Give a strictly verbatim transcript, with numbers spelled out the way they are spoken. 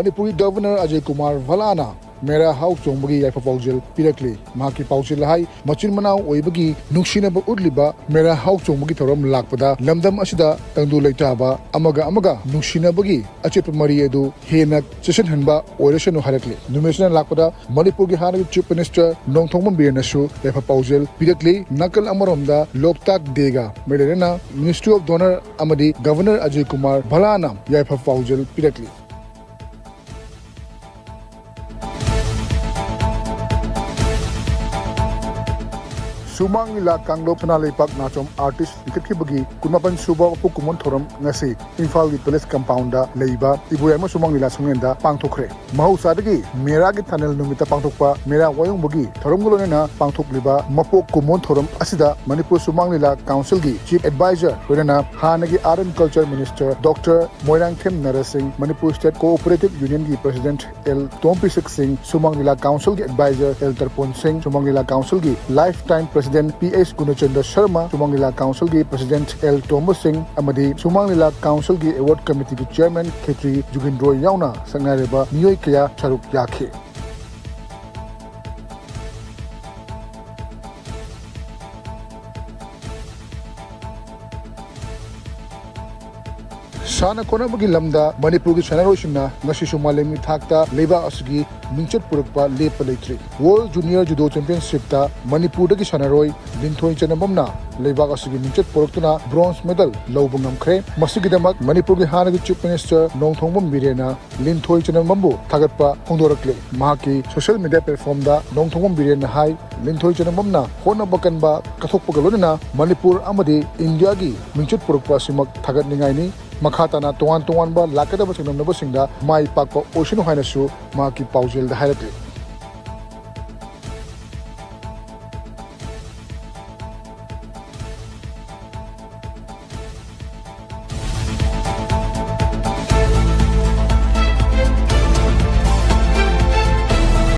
ꯃꯅꯤꯄꯨꯔꯒꯤ ꯒꯕꯔꯅꯔ ꯑꯖꯌ ꯀꯨꯃꯥꯔ ꯚꯂꯥꯅ ꯃꯦꯔꯥ ꯍꯥꯎ ꯆꯣꯡꯕꯒꯤ ꯌꯥꯏꯐ ꯄꯥꯎꯖꯦꯜ ꯄꯤꯔꯛꯂꯤ꯫ ꯃꯍꯥꯛꯀꯤ ꯄꯥꯎꯖꯦꯜ ꯍꯥꯏ, ꯃꯆꯤꯟ ꯃꯅꯥꯎ ꯑꯣꯏꯕꯒꯤ ꯅꯨꯡꯁꯤꯅꯕ ꯎꯠꯂꯤꯕ ꯃꯦꯔꯥ ꯍꯥꯎ ꯆꯣꯡꯕꯒꯤ ꯊꯧꯔꯝ ꯂꯥꯛꯄꯗ ꯂꯝꯗꯝ ꯑꯁꯤꯗ ꯇꯪꯗꯨ ꯂꯩꯇꯥꯕ, ꯑꯃꯒ ꯑꯃꯒ ꯅꯨꯡꯁꯤꯅꯕꯒꯤ ꯑꯆꯦꯠꯄ ꯃꯔꯤ ꯑꯗꯨ ꯍꯦꯟꯅ ꯆꯦꯠꯁꯤꯟꯍꯟꯕ ꯑꯣꯏꯔꯁꯅꯨ ꯍꯥꯏꯔꯛꯂꯤ꯫ ꯅꯨꯃꯤꯠꯁꯤꯅ ꯂꯥꯛꯄꯗ ꯃꯅꯤꯄꯨꯔꯒꯤ ꯍꯥꯟꯅꯒꯤ Chief Minister ꯅꯣꯡꯊꯣꯝꯕꯝ ꯕꯤꯔꯦꯟꯅꯁꯨ ꯌꯥꯏꯐ ꯄꯥꯎꯖꯦꯜ ꯄꯤꯔꯛꯂꯤ꯫ ꯅꯥꯀꯜ ꯑꯃꯔꯣꯝꯗ ꯂꯣꯛꯇꯥꯛ ꯗꯦꯒ ꯃꯔꯤ ꯂꯩꯅꯅ Ministry of DoNER ꯑꯃꯗꯤ ꯒꯕꯔꯅꯔ ꯑꯖꯌ ꯀꯨꯃꯥꯔ ꯚꯂꯥꯅ ꯌꯥꯏꯐ ꯄꯥꯎꯖꯦꯜ ꯄꯤꯔꯛꯂꯤ꯫ ꯁꯨꯃꯥꯡ ꯂꯤꯂꯥ ꯀꯥꯡꯂꯨꯞ ꯁꯅꯥ ꯂꯩꯄꯥꯛ ꯅꯥꯆꯣꯝ ꯑꯥꯔꯇꯤꯁ ꯂꯤꯡꯈꯠꯈꯤꯕꯒꯤ ꯀꯨꯟꯃꯥꯄꯟ ꯁꯨꯕ ꯃꯄꯣꯛ ꯀꯨꯝꯑꯣꯟ ꯊꯧꯔꯝ ꯉꯁꯤ ꯏꯝꯐꯥꯜꯒꯤ ꯄꯦꯂꯦꯁ ꯀꯝꯄꯥꯎꯟꯗ ꯂꯩꯕ ꯏꯕꯣꯌꯥꯏꯃ ꯁꯨꯃꯥꯡ ꯂꯤꯂꯥ ꯁꯪꯂꯦꯟꯗ ꯄꯥꯡꯊꯣꯛꯈ꯭ꯔꯦ꯫ ꯃꯍꯧꯁꯥꯗꯒꯤ ꯃꯦꯔꯥꯒꯤ ꯊꯥꯅꯤꯜ ꯅꯨꯃꯤꯠꯇ ꯄꯥꯡꯊꯣꯛꯄ ꯃꯦꯔꯥ ꯋꯥꯌꯣꯡꯕꯒꯤ ꯊꯧꯔꯝꯒ ꯂꯣꯏꯅꯅ ꯄꯥꯡꯊꯣꯛꯂꯤꯕ ꯃꯄꯣꯛ ꯀꯨꯝꯑꯣꯟ ꯊꯧꯔꯝ ꯑꯁꯤꯗ ꯃꯅꯤꯄꯨꯔ ꯁꯨꯃꯥꯡ ꯂꯤꯂꯥ ꯀꯥꯎꯟꯁꯤꯜꯒꯤ Chief Advisor ꯂꯣꯏꯅꯅ ꯍꯥꯟꯅꯒꯤ Art and Culture Minister Doctor Moirangthem Narsing, Manipur State Cooperative Unionꯒꯤ President ꯑꯦꯜ ꯇꯣꯝꯄꯤꯁꯛ ꯁꯤꯡ, ꯁꯨꯃꯥꯡ ꯂꯤꯂꯥ ꯀꯥꯎꯟꯁꯤꯜꯒꯤ Advisor ꯑꯦꯜ ꯇꯔꯄꯣꯟ ꯁꯤꯡ, ꯁꯨꯃꯥꯡ ꯂꯤꯂꯥ ꯀꯥꯎꯟꯁꯤꯜꯒꯤ Lifetime President P H Gunachand Sharma, Sumang Lila ꯀꯥꯎꯟꯁꯤꯜꯒꯤ President ꯑꯦꯜ ꯇꯣꯝꯕ ꯁꯤꯡ ꯑꯃꯗꯤ ꯁꯨꯃꯥꯡ ꯂꯤꯂꯥ ꯀꯥꯎꯟꯁꯤꯜꯒꯤ Award Committeeꯒꯤ Chairman ꯈꯦꯇ꯭ꯔꯤ ꯖꯨꯒꯤꯟꯗ꯭ꯔꯣ ꯌꯥꯎꯅ ꯁꯛꯅꯥꯏꯔꯕ ꯃꯤꯑꯣꯏ ꯀꯌꯥ ꯁꯔꯨꯛ ꯌꯥꯈꯤ꯫ ꯁꯥꯟꯅ ꯈꯣꯠꯅꯕꯒꯤ ꯂꯝꯗ ꯃꯅꯤꯄꯨꯔꯒꯤ ꯁꯥꯟꯅꯔꯣꯏꯁꯤꯡꯅ ꯉꯁꯤꯁꯨ ꯃꯥꯂꯦꯝꯒꯤ ꯊꯥꯛꯇ ꯂꯩꯕꯥꯛ ꯑꯁꯤꯒꯤ ꯃꯤꯡꯆꯠ ꯄꯨꯔꯛꯄ ꯂꯦꯞꯄ ꯂꯩꯇ꯭ꯔꯤ꯫ World Junior Judo Championshipꯇ ꯃꯅꯤꯄꯨꯔꯗꯒꯤ ꯁꯥꯟꯅꯔꯣꯏ ꯂꯤꯟꯊꯣꯏ ꯆꯅꯝꯕꯝꯅ ꯂꯩꯕꯥꯛ ꯑꯁꯤꯒꯤ ꯃꯤꯡꯆꯠ ꯄꯨꯔꯛꯇꯨꯅ bronze medal ꯂꯧꯕ ꯉꯝꯈ꯭ꯔꯦ꯫ ꯃꯁꯤꯒꯤꯗꯃꯛ ꯃꯅꯤꯄꯨꯔꯒꯤ ꯍꯥꯟꯅꯒꯤ Chief Minister ꯅꯣꯡꯊꯣꯝꯕꯝ ꯕꯤꯔꯦꯟꯅ ꯂꯤꯟꯊꯣꯏ ꯆꯅꯝꯕꯝꯕꯨ ꯊꯥꯒꯠꯄ ꯐꯣꯡꯗꯣꯔꯛꯂꯦ꯫ ꯃꯍꯥꯛꯀꯤ social media platformꯗ ꯅꯣꯡꯊꯣꯝꯕꯝ ꯕꯤꯔꯦꯟꯅ ꯍꯥꯏ, ꯂꯤꯟꯊꯣꯏ ꯆꯅꯝꯕꯝꯅ ꯍꯣꯠꯅꯕ ꯀꯟꯕ ꯀꯠꯊꯣꯛꯄꯒ ꯂꯣꯏꯅꯅ ꯃꯅꯤꯄꯨꯔ ꯑꯃꯗꯤ ꯏꯟꯗꯤꯌꯥꯒꯤ ꯃꯤꯡꯆꯠ ꯄꯨꯔꯛꯄ ꯑꯁꯤꯃꯛ ꯊꯥꯒꯠꯅꯤꯡꯉꯥꯏꯅꯤ꯫ ꯃꯈꯥ ꯇꯥꯅ ꯇꯣꯉꯥꯟ ꯇꯣꯉꯥꯟꯕ ꯂꯥꯛꯀꯗꯕ ꯆꯥꯡꯗꯝꯅꯕꯁꯤꯡꯗ ꯃꯥꯏ ꯄꯥꯛꯄ ꯑꯣꯏꯁꯅꯨ ꯍꯥꯏꯅꯁꯨ ꯃꯍꯥꯛꯀꯤ ꯄꯥꯎꯖꯦꯜꯗ ꯍꯥꯏꯔꯛꯂꯤ꯫